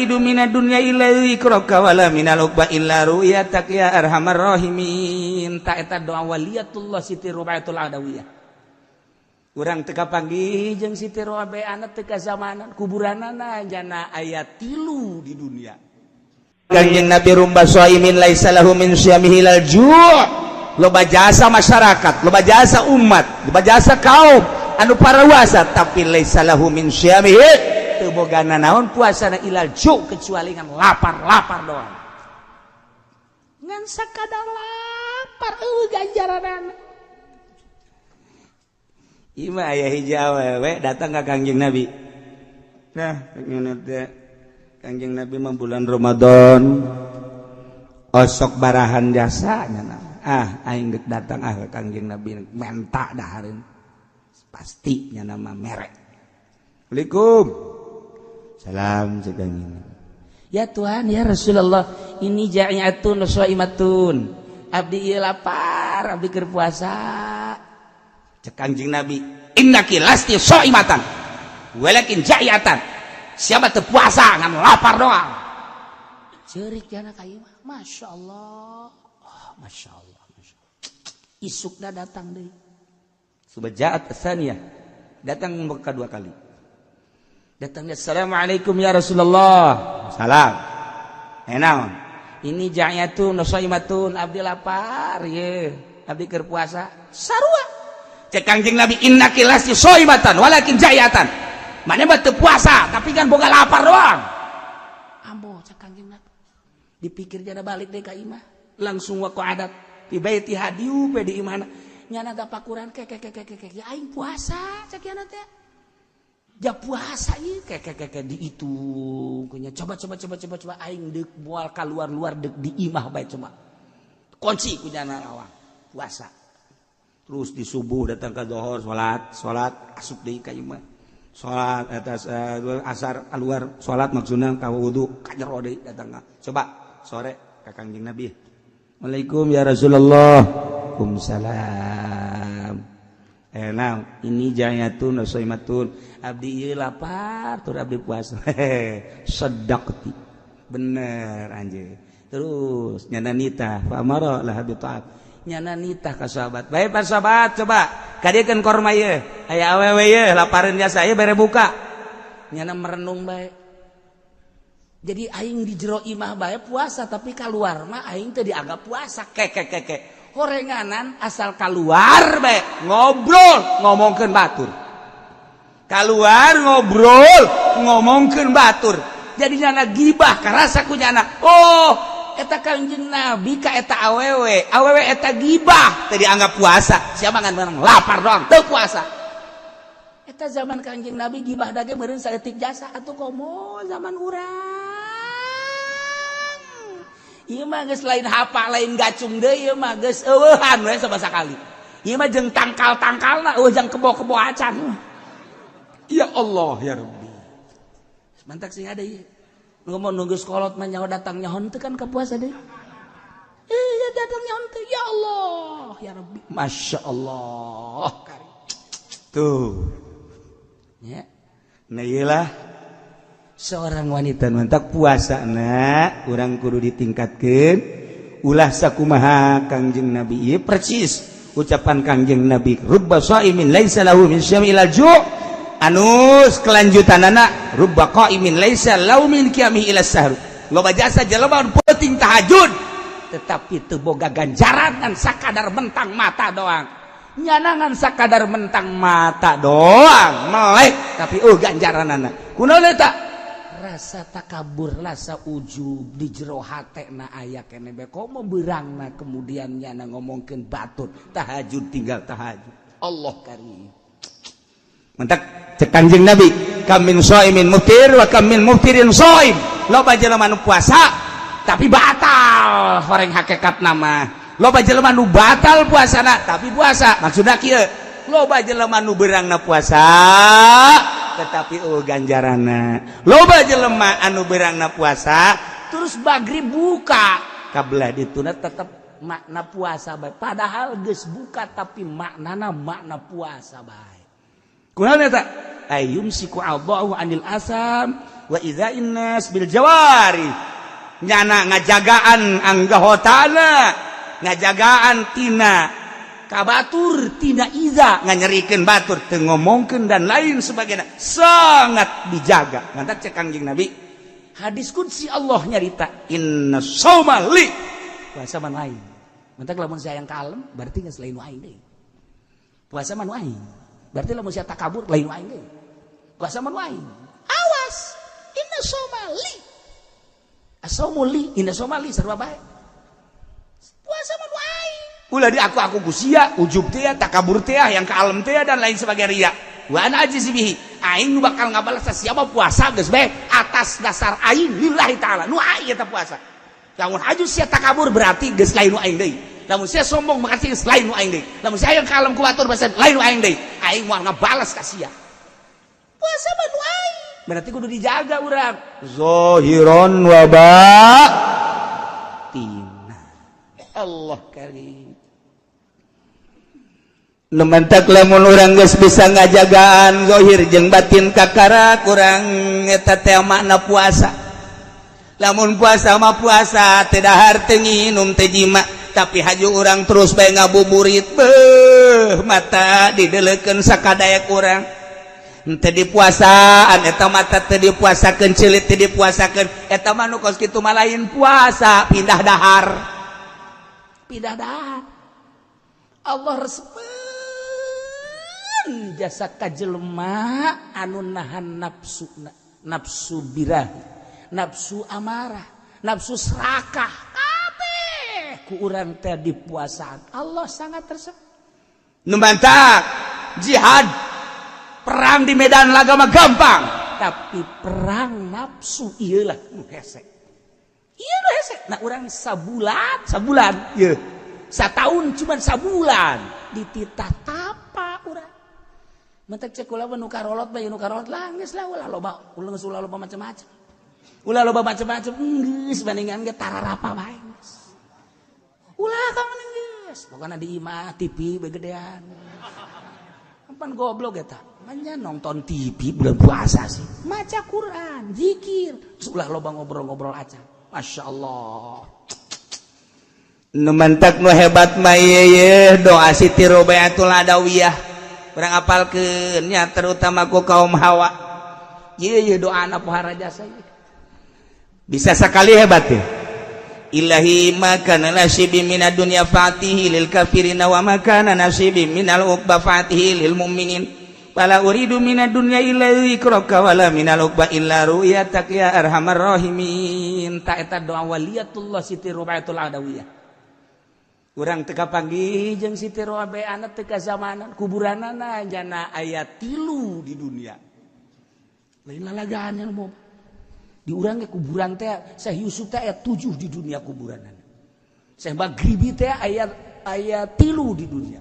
uridu minad dunya illa dzikraka wala minal uqba illa ru'yatak ya arhamar rahimin. Ta eta doa waliyatullah Siti Rubatul Adawiyah. Urang teu kapanggih jeung Siti Rubaiyah, teu kazamanan, kuburanana jana aya tilu di dunia. Kanjeng Nabi, rubba shaimin laisa lahu min siyamihi illal ju'. Loba jasa masyarakat, loba jasa umat, loba jasa kaum anu parawasa, tapi laisa lahu min siyamihi, teu boga nanaon puasana, illal ju', kecuali ngan lapar-lapar doang, ngan sakadar lapar, eueuh ganjaranana. Ima aya hiji awewe datang ka Kangjeng Nabi. Nah, ngene teh, Kangjeng Nabi mah bulan Ramadan osok barahan jasa nya. Ah, aing geuk datang ah ka Kangjeng Nabi menta dahareun. Pasti nya nama merek. Assalamualaikum. Salam cek Kangjeng. Ya Tuhan, ya Rasulullah, ini ja'iatun shaimatun. Abdi ieu lapar, abdi keur puasa. Cek Kangjeng Nabi, innaki lasti shaimatan walakin ja'iatan. Siapa teu puasa, ngan lapar doang. Ceurik jana ka ieu mah. Masya Allah. Oh, Masya Allah, Masya Allah. Isukna datang deui. Subajaat tsaniyah. Datang kedua kali. Datangnya, assalamualaikum ya Rasulullah. Salam. Eh, naon? Ini ja'yatun shaimatun, abdi lapar ye. Abdi keur puasa. Sarua. Cek Kangjeng Nabi, innaki lasti shaimatan walakin ja'yatan. Mana mah teu puasa, tapi kan boga lapar doang. Ambo, cek Kangjeng Nabi. Dipikir jana balik deh ka imah. Langsung waqa'adat fi baitiha, diup di imahna. Nyana tapakuran ke ke ke ke ke ke, ya aing puasa cek nyana teh. Ja puasa ieu ke ke ke ke, dihitung kunya, coba coba coba coba coba, aing deuk moal keluar-luar, deuk di imah bae, coba kunci ku nyana lawang, puasa. Terus di subuh datang ke dohor, salat salat, asup deui ka imah, salat atas asar keluar salat, maksudna ka wudu, ka jero deui datang. Coba sore ka Kangjeng Nabi. Assalamualaikum ya Rasulullah. Waalaikumsalam. Eh, nah, ini jayatun shaimatun, abdi ieu lapar tur abdi puasa. Sadaqti, bener anjir. Terus nyana nitah, fa amara laha bi ta'at, nyana nitah ka sahabat bae. Pak sahabat, coba kadiekeun korma ieu, aya awewe ieu lapareun jasa ieu, bere buka. Nyana merenung bae, jadi aing di jero imah bae puasa, tapi keluar mah aing teu dianggap puasa. Keke keke horenganan, asal keluar bae ngobrol ngomongkeun batur, keluar ngobrol ngomongkeun batur, jadi nyana gibah karasa ku nyana. Oh, eta Kangjeng Nabi ka eta awewe, awewe eta gibah teu dianggap puasa. Siapa ngan menang lapar doang teu puasa. Eta zaman Kangjeng Nabi gibah dage meureun saeutik jasa atuh, komo zaman urang. Ieu mah geus lain hapa, lain gacung deui, ieu mah geus eueuhan we sama sakali. Ieu mah jeung tangkal-tangkalna eueuh, jang kebo-kebo acan. Ya Allah ya Rabbi. Mantak sing ada ieu. Ngomong nunggu sekolot mah nyawa datang nyaho teu kan ka puasa deui. Iya, datang nyaho teu, ya Allah ya Rabbi. Masya Allah. Tuh. Ya. Nah, iyalah seorang wanita, mantak puasa na urang kudu ditingkatkan, ulah sakumaha Kangjeng Nabi ieu. Persis ucapan Kangjeng Nabi, rubba shaimin laisa lahu min syami ila ju', anus kelanjutanana, rubba qaimin laisa lahu min qiyamihi ila sahur. Loba jasa jelema penting tahajud, tetapi teu boga ganjaran, ngan sakadar mentang mata doang. Nyanangan sakadar mentang mata doang melek, tapi oh, ganjaranana kunaon eta? Rasa takabur, rasa ujub di jero hatena aya keneh bae, komo beurangna kemudian nyana ngomongkeun batur, tahajud tinggal tahajud. Allah karim. Mantak cek Kanjeng Nabi, kam min shaimin muftir wa kam min muftirin shaim. Loba jelema nu puasa tapi batal horeng hakikat nama, loba jelema nu batal puasana tapi puasa. Maksudna kieu, loba jelema nu beurangna puasa tetapi oh, ganjarana. Loba jelema anu beurangna puasa terus magrib buka, kabelah dituna tetep makna puasa bae, padahal geus buka, tapi maknana makna puasa bae. Kunaon eta? Ay yumsiku a'dha'ahu anil atsam wa idza'in nas bil jawari. Nyana ngajagaan anggahotana, ngajagaan tina kabatur, tina iza nganyerikeun batur, teu ngomongkeun dan lain sebagainya, sangat dijaga. Mantak cek Kangjeng Nabi, hadis qudsi, Allah nyarita, inna shauma li, puasa mah lain. Mantak lamun saya yang kalem berarti geus lain aing deui. Puasa mah aing. Berarti lamun saya takabur, lain aing deui. Puasa mah aing. Awas, inna shauma li, asaumu li, inna shauma li, sarua bae. Puasa mah aing, ulah di aku ku sia, ujub teh, takabur teh, yang kalem teh, dan lain sebagai ria. Wa ana ajzi bihi, aing nu bakal ngabalas siapa. Puasa geus bae atas dasar aing, lillahi taala, nu aing eta puasa. Lamun aju sia takabur, berarti geus lain nu aing deui. Lamun sia sombong, berarti geus lain nu aing deui. Lamun sia yang kalem ku batur, berarti lain nu aing deui. Aing moal ngabalas ka sia. Puasa mah nu aing, berarti kudu dijaga urang zahiron wa batina. Allah karim. Nu mantak lamun urang geus bisa ngajagaan zahir jeung batin, kakara kurang eta teh makna puasa. Lamun puasa mah puasa teu dahar, teu nginum, teu jima, tapi haju urang terus bae ngabuburit, beuh, mata didelekeun sakadaya kurang. Teu dipuasaan eta mata, teu dipuasakeun celit, teu dipuasakeun eta mah. Nu kos kitu mah lain puasa, pindah dahar, Pindah dahar. Allah resepeun jasa ka jelema anu nahan nafsu, nafsu birahi, nafsu amarah, nafsu serakah, kabeh ku urang teh dipuasaan. Allah sangat resep. Nu mantak jihad, perang di medan laga mah gampang. Tapi perang nafsu iyalah nu hese, iya, nu hese. Nah, urang sabulan, sabulan ieu, satahun cuman sabulan dititah tapa urang. Mentek cek kula, nu karolot bae, nu karolot lah, geus lah, ulah loba, ulah, geus ulah loba macam-macam, ulah loba macam-macam, geus bandingan ge tararapa bae geus. Ulah ka mana geus, pokona di imah TV begedean. Kapan goblok eta? Manya nonton TV bulan puasa sih. Maca Quran, zikir, terus ulah loba ngobrol-ngobrol aja. Masya Allah. Nu mantak nu hebat mah ye doa Siti Robiatul Adawiyah. Urang apalkeun nya, terutama ku kaum hawa. Ye ye doa anak pohara jasa ye. Bisa sekali hebat ya. Ilahi ma kana nasibi minad dunya fa'tihi lil kafirina wa ma kana nasibi minal uqba fa'tihi lil mu'minin. Fala uridu minad dunya illa dzikraka wala minal uqba illa ru'yatak ya arhamar rahimin. Ta eta doa waliyatullah Siti Robiatul Adawiyah. Urang teu kapanggih jeung Siti Robiah, teu zamanan. Kuburanana jana aya 3 di dunia. Lain lalagaan yang mau di urang ge kuburan teh Syekh Yusuf teh aya 7 di dunia kuburanana. Syekh Maghribi teh aya aya 3 di dunia.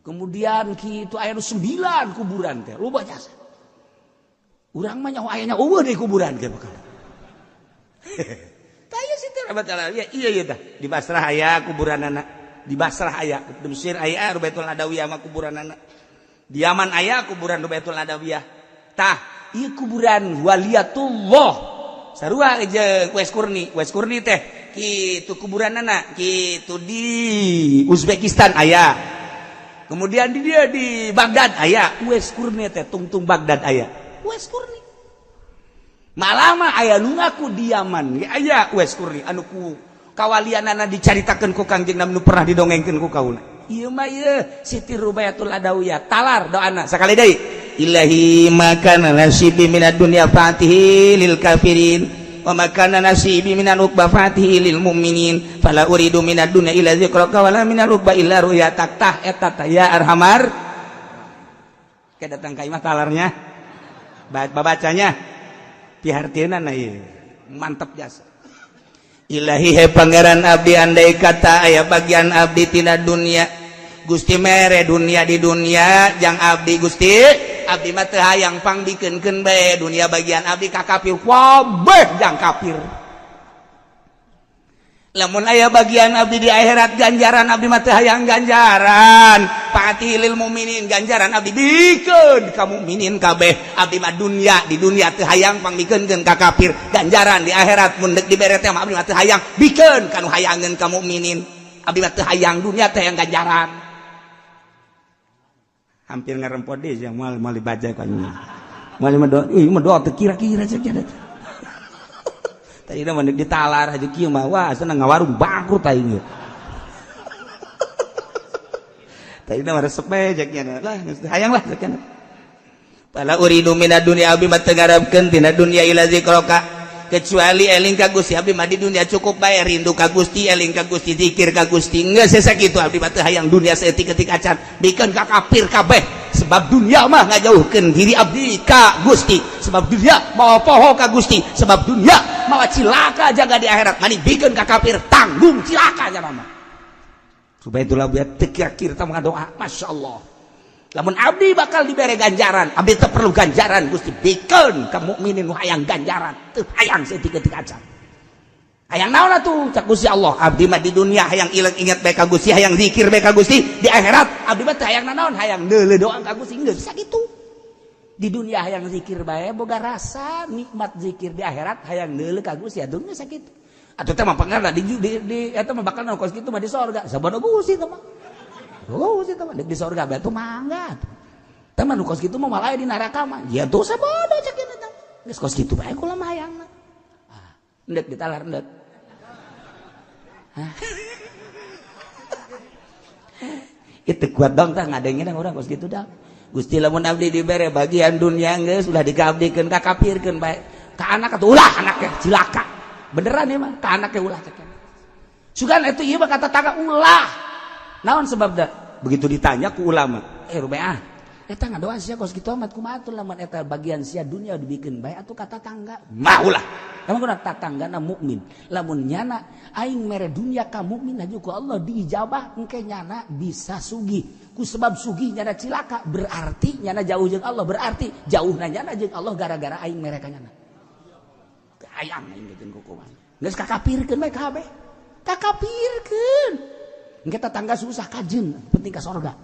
Kemudian kitu aya nu 9 kuburan teh loba jasa. Urang mah nyaho ayana euweuh di kuburan ge bakal. Tah ieu Siti Robiatul Adawiyah, iya iya tah. Di Basrah aya kuburanana. Di Basrah aya, di Mesir aya Robiatul Adawiyah mah kuburanana. Di Yaman aya kuburan Robiatul Adawiyah. Tah, ieu kuburan waliyatullah sarua jeung Uwais Qurni. Uwais Qurni teh kitu kuburanana, kitu di Uzbekistan aya. Kemudian di dia di Baghdad aya Uwais Qurni teh, tungtung Baghdad aya Uwais Qurni. Malah mah aya nu ngaku di Yaman ge aya Uwais Qurni anu ku kawalianana dicaritakeun ku Kangjeng Nabi, nu pernah didongengkeun ku kaula. Ieu mah ieu Siti Rubayatul Adawiyah, talar doana. Sakali deui, ilahi ma kana nasibi minad dunya fa'tihi lil kafirin wa ma kana nasibi minal uqba fa'tihi lil mu'minin fala uridu minad dunya illa dzikraka wala minal uqba illa ru'yatak. Tah eta tah, ya arhamar. Kayak datang ka imah talarnya, babacanya pihartieunana ieu mantap jasa. Ilahi, he Pangeran abdi, andai kata aya bagian abdi tina dunia, Gusti mere dunia di dunia jang abdi. Gusti, abdi mah teu hayang, pangbikenkeun bae dunia bagian abdi ka kafir, kabeh jang kafir. Lamun aya bagian abdi di akhirat ganjaran, abdi mah teu hayang ganjaran. fa'atihi lil mukminin, ganjaran abdi bikeun ka mukminin kabeh. Abdi mah dunya, di dunya teu hayang pangmikeunkeun ka kafir, ganjaran di akhirat mun deuk dibere teh mah abdi mah teu hayang, bikeun ka nu hayangeun ka mukminin. Abdi mah teu hayang dunya, teh hayang ganjaran. Hampir ngarempot deh yang moal moal dibaca kan. Moal mah doa, ih mah doa teu kira-kira cek tadi mah ditalar aja kieu mah, wah senang ngawarung bangkrut aing ge. Tadi mah resep bae cek nya lah, geus hayang lah cek nya. Fala uridu minad dunya, abdi mah teu ngarepkeun tina dunya, ila zikraka, kecuali eling ka Gusti. Abdi mah di dunia cukup bae rindu ka Gusti, eling ka Gusti, zikir ka Gusti, geus sakitu. Abdi mah teu hayang dunia saeutik-eutik acan, bikeun ka kafir kabeh, sebab dunia mah ngajauhkeun diri abdi ka Gusti, sebab dunia mawa poho ka Gusti, sebab dunia mawa cilaka jaga di akhirat. Mani bikeun ka kafir, tanggung cilaka nya mah. Supaya itulah biar teu kira-kira tah doa, Masya Allah, lamun abdi bakal dibere ganjaran, abdi teu perlu ganjaran Gusti, bikeun ka mukminin nu hayang ganjaran, teu hayang saeutik-eutik acan. Hayang naon atuh? Cak Gusti Allah, abdi mah di dunia hayang ilang ingat bae ka Gusti, hayang zikir bae ka Gusti. Di akhirat abdi mah teu hayang nanaon, hayang neuleuh doa ka Gusti, geus sakitu. Di dunia hayang zikir bae, boga rasa nikmat zikir, di akhirat hayang neuleuh ka Gusti, atuh geus sakitu. Atuh teh mah pangarna di eta mah bakal kos kitu mah di sorga. Sabodo Gusti teh mah. Gusti teh mah di sorga bae tuh mangga. Teh mah nu kos kitu mah malah di neraka mah. Ya tuh sabodo cek ieu teh. Geus kos kitu bae kula mah hayangna. Ah, endek ditalar endek. Hah? Itu kuat dong tah ngadengin orang kos kitu dah. Gusti, lamun abdi dibere bagian dunia geus ulah dikaabdikeun ka kafirkeun bae. Ka anak atuh ulah, anaknya cilaka. Beneran ya mah ka anaknya ulah cek. Sugan itu ieu mah kata tangga ulah. Naon sebabna? Begitu ditanya ku ulama, Eh rubeah. Eta ngadoa sia kos kitu amat, kumaha atuh lamun eta bagian sia dunia dibikeun bae atuh ka tatangga? Mah ulah. Emang kuna tatanggana mukmin. Lamun nyana aing mere dunia ka mukmin aja ku Allah diijabah, engke nyana bisa sugih. Ku sebab sugih nyana cilaka, berarti nyana jauh jeung Allah, berarti jauhna nyana jeung Allah gara-gara aing mere ka nyana. Hayang aing jeung kukuman. Geus kakapirkeun bae kabeh. Kakapirkeun. Engke tetangga susah kajeun, penting ka sorga.